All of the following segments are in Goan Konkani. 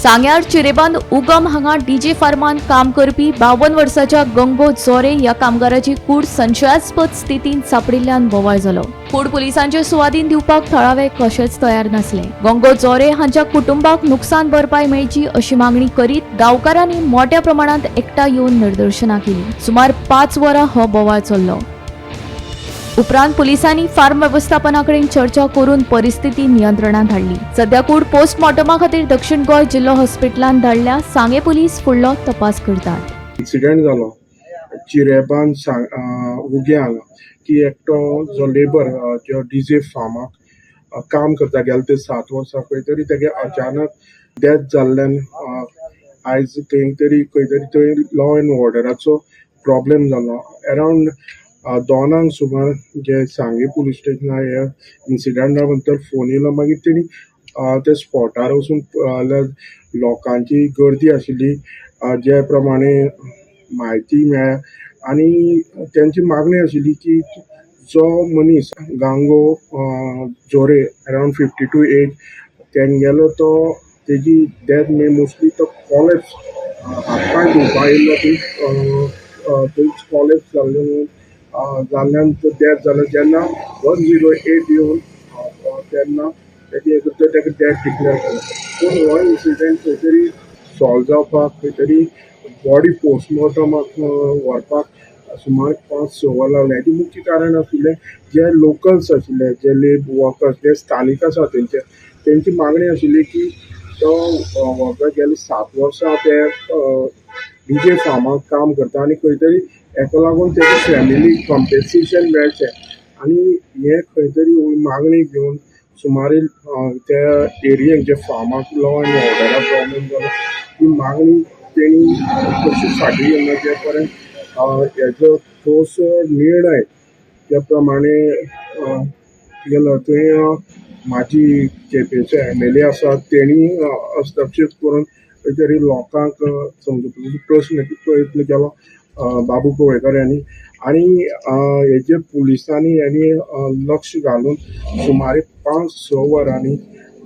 सांग्यार चिरेबांद उगम हांगा डीजे फार्मान काम करपी 52 वर्साच्या गंगो जोरे ह्या कामगाराची कूड संशयास्पद स्थितींत सापडिल्ल्यान बोवाळ जालो. कूड पुलिसांचे सुवादीन दिवपाक थळावे कशेच तयार नासले. गंगो जोरे हांच्या कुटुंबाक नुकसान भरपाय मेळची अशी मागणी करीत गांवकारांनी मोठ्या प्रमाणात एकठांय येवन निदर्शनां केली. सुमार 5 वरां हो बोवाळ चल्लो. उपरांत पुलिसांनी फार्म वेवस्थापना कडेन चर्चा करून परिस्थिती नियंत्रणात हाडली. सध्या कूड पोस्टमॉर्टमा खातीर दक्षिण गोंय जिल्लो हॉस्पिटलांत धाडल्या. सांगे पुलीस फुडलो तपास करतात. इन्सिडंट जालो चिरेबान उगें हांगा की एकटो जो लेबर जो डीजे फार्माक काम करता गेले ते 7 वर्सां खंय तरी तेगे अचानक डेथ जाल्ल्यान आयज खंय तरी थंय लॉ एंड ऑर्डराचो प्रॉब्लेम जालो. अरावंड 2 सुमार जे सांगे पुलीस स्टेशनार हे इन्सिडंटा बद्दल फोन येयलो. मागीर तेणी ते स्पॉटार वचून लोकांची गर्दी आशिल्ली, जे प्रमाणे म्हायती मेळ्ळ्या आनी तेंची मागणी आशिल्ली की जो मनीस गांगो जोरे अरावंड 52 एज तेंगेलो तो तेजी डेथ मे मोस्टली तो कॉलेप्स हात पांय धुवपा येयल्लो थंयच कॉलेप्स जाल्ले म्हणून जाल्ल्यान तो डेथ जालो. जेन्ना 108 येवन तेन्ना तेजी ताका डेथ डिक्लेअर केलो. पूण हो इन्सिडंट खंय तरी सॉल्व जावपाक खंय तरी बॉडी पोस्टमॉर्टमाक व्हरपाक सुमार 5-6 वरां लागलीं. हाचें मुख्य कारण आशिल्लें जे लोकल्स आशिल्ले, जे लेब वर्कर्स जे स्थानीक आसा तेंची मागणी आशिल्ली की तो वर्कर गेले 7 वर्सां ते डीजे फार्माक काम करता आनी खंय तरी हेका लागून तेजे फॅमिलीक कॉम्पेन्सेशन मेळचें आनी हे खंय तरी मागणी घेवन सुमारे त्या एरियेक जे फार्माक लॉ एंड ऑर्डरा प्रॉब्लेम जालो ती मागणी तेणी कशी फाटीं घेवना जे पर्यंत हेजो ठोस निर्णय ज्या प्रमाणे गेलो थंय म्हाजी केपेंचो एमएलए आसा तेणी हस्तक्षेप करून खंय तरी लोकांक समजुपाचो प्रयत्न केलो बाबू कवळेकर हांणी आनी हेजे पुलिसांनी हांणी लक्ष घालून सुमारे 5-6 वरांनी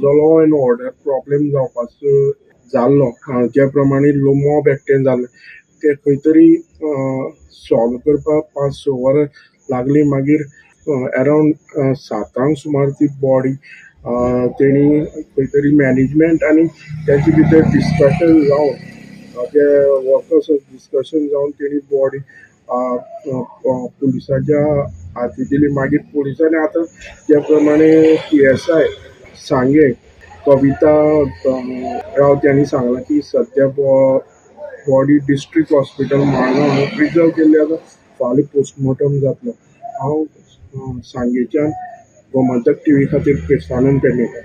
जो लॉ एंड ऑर्डर प्रॉब्लेम जावपाचो जाल्लो, ज्या प्रमाणे मॉब एकठांय जाल्ले ते खंय तरी सॉल्व करपाक 5-6 वरां लागली. मागीर अरावंड 7 सुमार ती बॉडी तेणी खंय तरी मॅनेजमेंट आनी तेजे भितर डिस्कशन जावन जे वर्कर्स डिस्कशन जावन तेणी बॉडी पुलिसांच्या हाती दिली. मागीर पुलिसांनी आतां ज्या प्रमाणे PSI सांगे कविता रावत हांणी सांगलां की सद्या body district hospital Margao preserve केल्ली आसा, फाल्यां पोस्टमॉर्टम जातलो. हांव सांगेच्यान गोमंतक टीव्ही खातीर क्रिस्तानंद पेडणेकर.